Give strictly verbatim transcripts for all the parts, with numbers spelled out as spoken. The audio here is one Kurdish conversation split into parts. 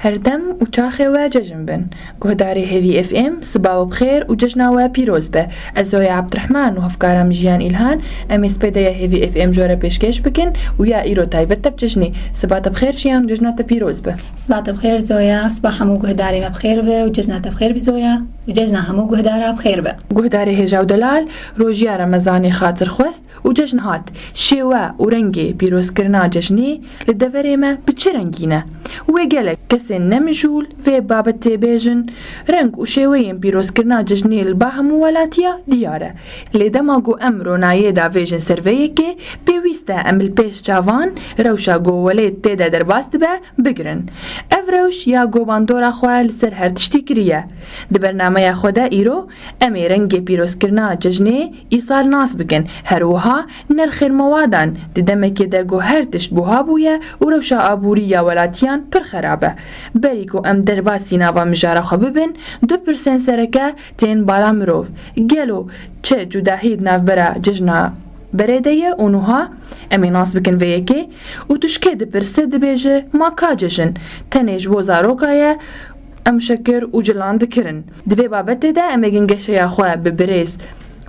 Her dem û çaxê we cejn bin. Guhdarê Hêvî F M, siba we bi xêr û cejna we pîroz be. Ez Zoya Abdurrahman û hevkara min Jiyan Îlhan, em ê spêdeya Hêvî F M ji we re pêşkêş bikin û ya îro taybet te bi cejnê. Siba te bi xêr Jiyan û cejna te pîroz be. Siba te bi xêr Zoya, siba hemû guhdarê me bi xêr be û cejna te bi xêr be Zoya û cejna hemû guhdara bi xêr be. Guhdarê hêja û delal, rojiya Remezanê xatirxwest û cejn hat. Şêwe û rengê pîrozkirina cejnê li deverê me bi çi rengî ne? Wê gelek kesên nemijûl vê babetê bêjin, reng û şêweyên pîrozkirina cejnê li ba hemû welatiya diyar e. Lê dema ku em ronayê davêjin ser vê yekê, pêwîst e em li pêş çavan rewşa ku welêt tê de derbas dibe, bigirin. Ev rewş ya ku bandora xwe li ser her tiştî kiriye. Di bernameya xwe de îro em ê rengê pîrozkirina cejnê îsal nas bikin. Her wiha nirxên mewadan di demekê de ku her tişt buha bûye û rewşa aborî ya welatiyan pir xerab e. Berî ku em derbasî nava mijara xwe bibin, du pirsên sereke tên bala mirov. Gelo çi cudahî di navbera cejna berê de ye û nuha em ê nas bikin vê yekê û tu ji kê dipirse dibêje ma ka cejin tenê ji bo zaroka ye, em şekir û cilan dikirin. Di vê babetê de em ê gingeşeya xwe bi birêz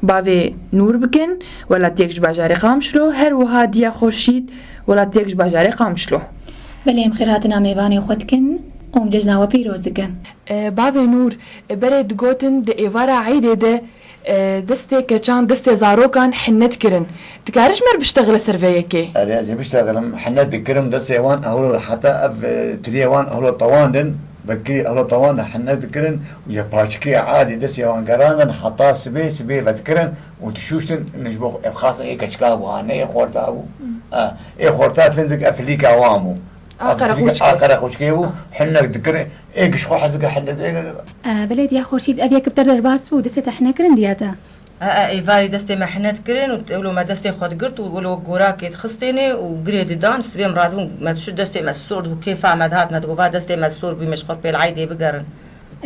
bavê Nûr bikin, welatiyek ji bajarê Qamişlo, her wiha Diya Xurşîd, welatiyek ji bajarê Qamişlo. Belê em xêrhatina mêvanê xwe dikin û em cejna we pîroz dikin. E, bavê Nûr, e, berê digotin di êvara eydê de, e, destê keçan, destê zarokan hinne dikirin. Dikare ji me re biştexile ser vê yekê? Erê, ez ê biştexilim, hinne dikirim, destê wan ehlo, heta ev, e, tiriyê wan ehlo tawan din, vekirî ehlo tawan din hinne dikirin û ji paçikê adî destê wan gerandin, heta sibê, sibê vedikirin û dişuştin, ji bo ev xasa ê keçika bû, ha, ne ê xorta bû. Hmm. Ha, ê xorta findik ev filîka wan bû. A qereqûçkê. A qereqûçkê bû, hinne dikirin, ê giş xwe hez dike, hinne dikirin. E, belê Diya Xurşîd, ev yek bi te derbas bû, destê te hinne kirin diya te? E, e, êvarî destê me hinet kirin û wilo me destê xwe digirt û wilo gorakê dixistêne û girê didan, sibê em radibûn, me dişt destê me sor dibû, kêfa me dihat, me digot, va destê me sor bû, me ji xwe pêl eydê bigerin.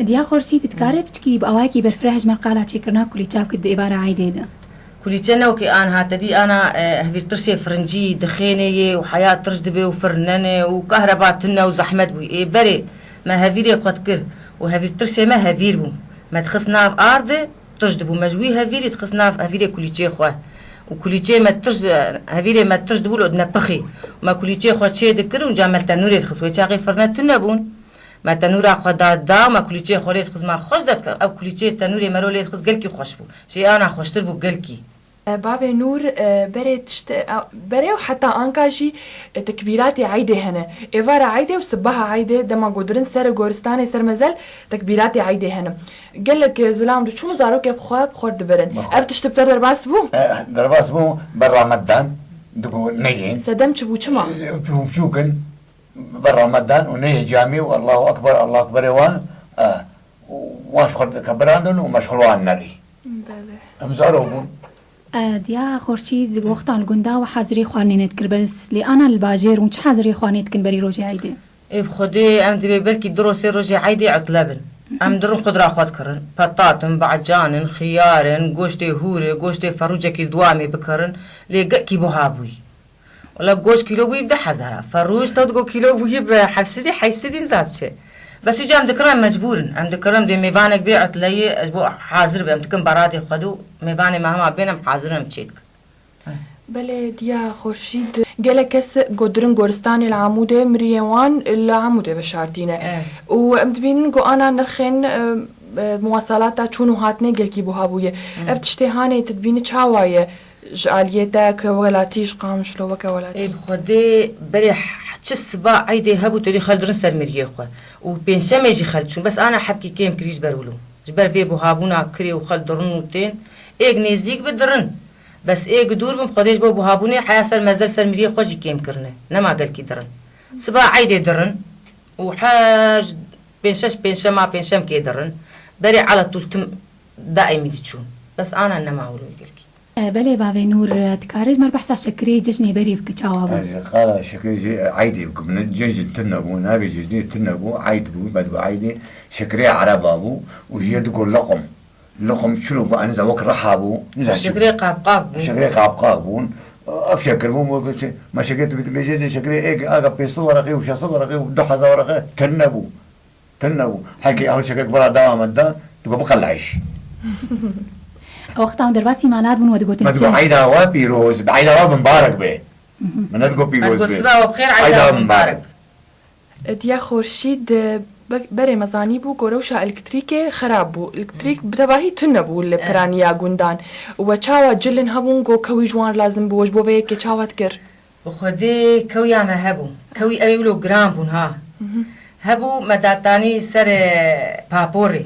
Diya Xurşîd, tu dikarî piçkî bi awayekî berfireh ji me re qala çêkirina kulîça bikî di êvara eydê de? Kulîçe ne wekî an hate dî, ana, e, hevîr tirşê firincî dixênê yê û heya tirş dibe û firnene û kahreba tune û zehmet bû. Ê berê me hevîrê xwe dikir û hevîr tirşê me hevîr bû. Me dixist nav ardê, tirş dibû. Me ji wî hevîrî dixist nav hevîrê kulîçê xwe. Û kulîçê me tirş, hevîrê me tirş dibû, lo dine pixî. Me kulîçê xwe çê dikir û ca me li tenûrê dixist. Wê çaxê firne tune bûn. Me tenûra xwe da, da, me kulîçê xwe lê dixist, me xweş derdikir. Ew kulîçê tenûrê me ro lê dixist gelkî xweş bû. Jê ana xweştir bû gelkî. E, bavê Nûr, e, berê tişt, e, berê û heta anka jî, e, tekbîratê eydê hene. Êvara eydê û sibaha eydê dema ku dirin ser goristanê ser mezel tekbîratê eydê hene. Gelek, e, zilam diçûn û zarokê bi xwe bi xwe dibirin. Bi xwe. Ev tişt bi te derbas bû? E, derbas bû, berra me didan, digo neyên. Sedem çi bû, çima? E, çû-, çûkin, berra me didan û neyê camî û Allahu Ekber, Allahu Ekberê wan, e, û wan ji xwe dikebirandin û meşxul wan nerî. Belê. Em zarok bûn. E, Diya Xorşîd, wextan li gunda we hazirî xwarinê nedikir, bes lê ana li bajêr hûn çi hazirî xwarinê dikin berî rojê eydê? Ê bi Xwedê em dibê belkî du roj sê rojê eydê etle bin. Em dirin xudra xwe dikirin. Petat in, becan in, xiyar in, goştê hûr e, goştê ferûcekî di dua em ê bikirin. Lê gelkî buha bûyî. Wela goşt kîlo bûyî bi du hezar a. Ferûş tew digo kîlo bûyî bi heft sedî, heyt sedî nizam çi. Bes îca em dikirin, em mecbûr in. Em dikirin, dê mêvanek bê etleyê, ji bo hazir be, em dikin beradê xwe dû, mêvanê me hema bên, em hazir in, em çê dikin. Belê, Diya Xurşîd, gelek kes godirin goristanê li Amûdê, miriyên wan li Amûdê veşartîne. Evet. Û em dibînin ku ana nirxên, e, e, muwasalata çûn û hatinê gelkî buha bûye. Hmm. Ev tiştê hanê tu dibînî çawa ye? Ji aliyê te weke welatî, ji Qamişlo weke welatî. Ê bi Xwedê berê h-, çi siba eydê hebû, têdî xel dirin ser miriyê xwe. Û pêncşemê jî xel çûn. Bes ana hebkî kêm kirî ji ber wilo. Ji ber vê buhabûna kirê û xel dirin û tên. Êk nêzîk bi dirin. Bes êk dûr bin, Xwedê ji bo buhabûnê heya ser mezel ser miriyê xwe jî kêm kirine. Nema gelkî dirin. Siba eydê dirin. Û her pênc şeş pênc şema pênc şem kê dirin. Berê ala tûl tim daîmî diçûn. Bes ana nema wilo gelkî. E, belê bavê Nûr, e, dikarî ji me re behsa şekirê cejnê berê bike çawa bû? Ez qala şekirê cê, e, eydê bikim. Ne cejn tune bû, navê cejnê tune bû, eyd bû, me digo eydê. Şekirê ereba bû û jê digo liqim. Liqim çilo bû, aniza wek riha bû. Nizam çi bû. Şekirê qapqap bû. Şekirê qapqap bûn. Ev şekir bû, me şekir tu bêjê dê şekirê êk, aga pênc sed wereqê û şeş sed wereqê û du hezar wereqe tune bû. Tune bû. Heke ew şekir bira dewa me da, tu go biqeleş. Wexta hûn derbasî mala bûn we digotin Me digo çi? Eyda we pîroz be, eyda we mimbarek be. Me nedigo pîroz be. Siba we bixêr, eyda we mimbarek. Diya Xorşîd, be-, berê me zanîbû ku rewşa elektrîkê xerab bû. Elektrîk bi tevahî tune bû li piraniya gundan. We çawa cilin hebûn ku kewî ji wan lazim bû, we ji bo vê yekê çawa dikir? Bi Xwedê kewiya me hebû. Kewî ew ê wilo giran bûn ha. Hebû me datanî ser, e, paporê.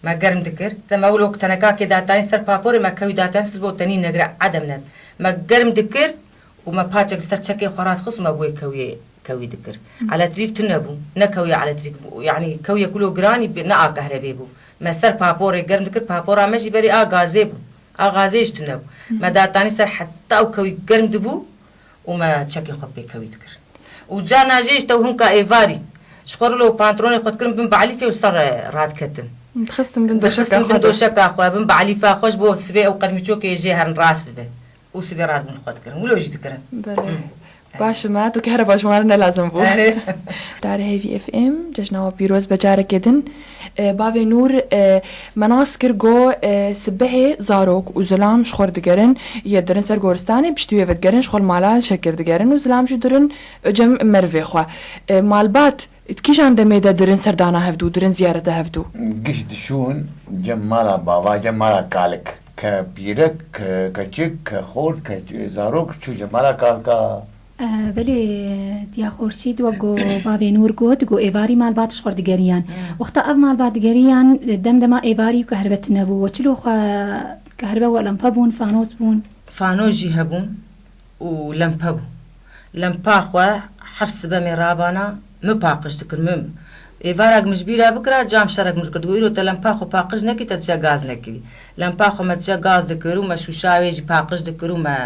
Me germ dikir. Te me wilo tenekakê datanî ser paporê, me kewî datanî ser bo tenî negre edem ne. Me germ dikir û me paçek ser çekê xwe radixist û me bo wê kewiyê kewî dikir. Eletrîk tune bû. Ne kewiya eletrîk bû. Yanî kewiyek wilo giranî bê, ne a kehrebê bû. Me ser paporê germ dikir, papora me jî berê a gazê bû. A gazê jî tune bû. Me datanî ser heta ew kewî germ dibû û me çekê xwe pê kewî dikir. Û carna jê işte ew hinka êvarî. Ji xwe rilo pantolonê xwe dikirin bin balîfê û ser radiketin. Dixistin bin doşeka Dixistin bin xwe de. Doşeka xwe, bin balîfa xwe ji bo sibê ew qermîçokê jê herin rast bibe. Û sibê radibûn xwe dikirin. Wilo jî dikirin. Belê. Baş e, me tu kehre baş wan ne lazim bû. Erê. Dar Hêvî F M, cejna we pîroz be carekê din. E, bavê Nûr, e, me nas kir go, e, sibehê zarok û zilam ji xwe digerin, yê dirin ser goristanê, piştî wê vedigerin, ji xwe li mala şekir digerin û zilam jî dirin, e, cem merivê xwe. E, malbat, di kîjan demê de dirin serdana hevdû, dirin ziyareta hevdû? Giş dişûn cem mala bava, cem mala kalik. Ke pîrek, ke keçik, ke xort, ke zarok çû cem mala kalka. Eh, belê, Diya Xorşîd, wek ku bavê Nûr got, ku êvarî malbat ji xwe digeriyan. Hmm. Wexta ev malbat digeriyan, dem dema êvarî û kehribe tune bû. We çilo xwe kehribe we lempe bûn, fanos bûn? Fanos jî hebûn û lempe bû. Lempa xwe her sibe me rabana, min paqij dikir, min. Êvarek min ji bîra bikira, cam şerek min dikir. Digo, îro te lempa xwe paqij nekî, te dije gaz nekirî. Lempa xwe me dije gaz dikir û me şûşa wê jî paqij dikir û me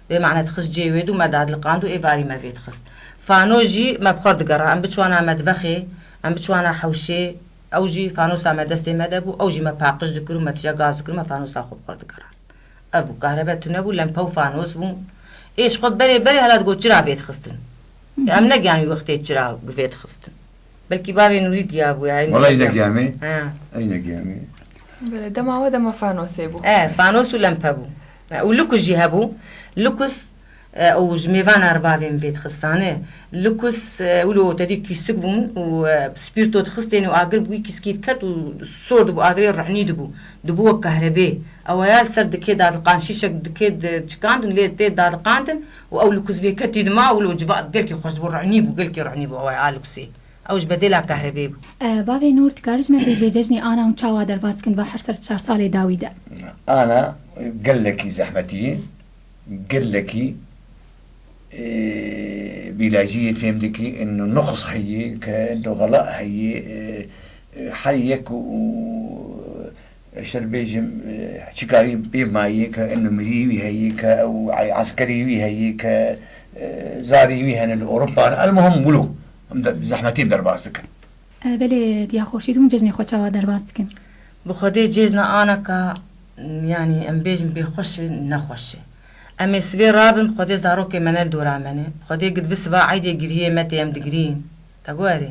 Vê mane dixist cê wê dû me dadiliqand û êvarî me vê dixist. Fano jî me bi xwe digera. Em biçwana medbexê, em biçwana hewşê, ew jî fanosa me destê me de bû, ew jî me paqij dikir û me tije gaz dikir û me fanosa xwe bi xwe digera. Ev bû, kahrebe tune bû, lempe û fanos bû. Ê ji xwe berê berê hela digot çira vê dixistin. Em negiyan wî wextê çira vê dixistin. Belkî bavê Nûrî giya bû ya. Wala ez negiyamê. Ha. Ez negiyamê. Belê, dema we dema fanosê bû. E, fanos û lempe bû. E, û lukus jî hebû. Lukus, e, û ji mêvana re bavê min vê dixistane. Lukus, e, wilo te dî kîsik bûn û, e, spîrto dixistên û agir bi wî kîskî diket û sor dibû, agirê rihnî dibû. Dibû wek kahrebê. Ew ya li ser dikê dadiqan, şîşek dikê di-, çikandin lê tê dadiqandin û ew lukus vê ketî dima wilo civa gelkî xweş dibû, rihnî bû, gelkî rihnî bû ew ya lukusê. Ew ji bedêla kahrebê bû. E, bavê Nûr, dikarî ji me bêj bê cejnê Ana hûn çawa derbas dikin va her ser çar salê dawî de? Ana gelekî zehmetî ye, gelekî, e, bîlajî yê fêm dikî, ino nuqs heye, ke ino xela heye, e, e, her yek û Eşer bêjim, e, çikarî pê mayî ke eno mirî wî heyî ke ew eskerî wî heyî ke, e, zarî wî hene li Ewropa ne. El muhim wilo. Em de zehmetî em derbas dikin. E, belê, Diya Xurşîd, hûn cejnê xwe çawa derbas dikin? Bi Xwedê cejna anaka, yanî em bêjin bê xweş e, ne xweş e. Em ê sibê rabin, Xwedê zarokê me ne li dora me ne. Xwedê gid bi siba eydê giriyê me tê em digirîn. Te got erê.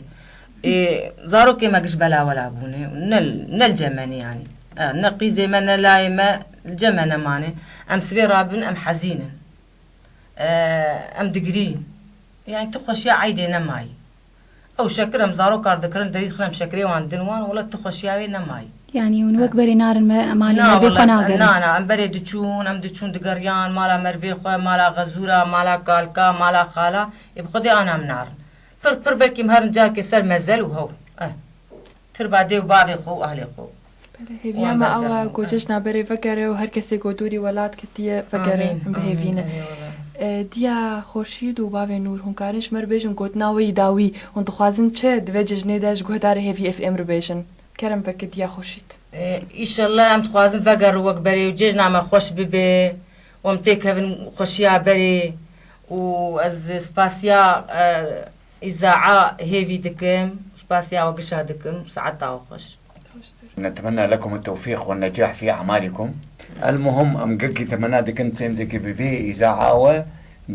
Ê, zarokê me giş bela wela bûne. Ne, ne li cem me ne yanî. E, ne qîzê me, ne layê me li cem me nemane. Em sibê rabin, em hezîn in. E, em digirîn. Yanî tu xweşiya eydê nemayî. Ew şekir em zarokar dikirin, derî dixin em şekirê wan din wan, wela tu xweşiya wê nemayî. Yanî hûn wek berê narin me, malê mervê xwe nagerin? Na, na, em berê diçûn, em diçûn digeriyan, mala mervê xwe, mala xezûra, mala kalka, mala xala. Ê bi Xwedê ana em narin. Pir pir belkî em herin carkê ser mezel û hew. Eh. Tirba dê û bavê xwe û ahlê xwe. Belê, hêviya me ew e ku cejna berê vegere û her kesê ku dûrî welat ketiye vegere, em bihêvî ne. Amîn, amîn, amîn, wela. E, Diya Xurşîd û bavê Nûr, hûn karin ji me re bêjin gotina we yî dawî, hûn dixwazin çi di vê cejnê de ji guhdarê Hêvî F M re bêjin? Kerem veke Diya Xurşîd. E, îşellah em dixwazin vegerin wek berê û cejna me xweş bibe û em têkevin xweşiya berê û ez spasiya, e, îzaa Hêvî dikim, spasiya we gişa dikim, saeta we xweş. نتمنى لكم التوفيق والنجاح في أعمالكم. Elmuhim, em gelkî temena dikin, fêm dike bi vê îzaa we,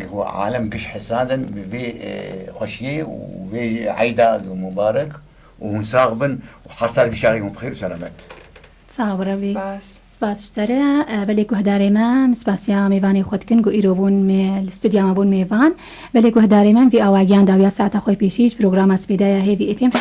ku alem giş hisadin, bi vê, e, xweşiyê û vê eyda mubarek û hûn sax bin û her sal vî şerî hûn bi xêr û selamet. Sax bi Rebî. Spas. Spas ji te re. E, belê guhdarê me, em spasiya mêvanê xwe dikin ku îro bûn mê-, li studya me bûn mêvan. Belê guhdarê me, em vî awagiyan dawiya saeta xwe pêşî ji programa Spêdaya Hêvî F M.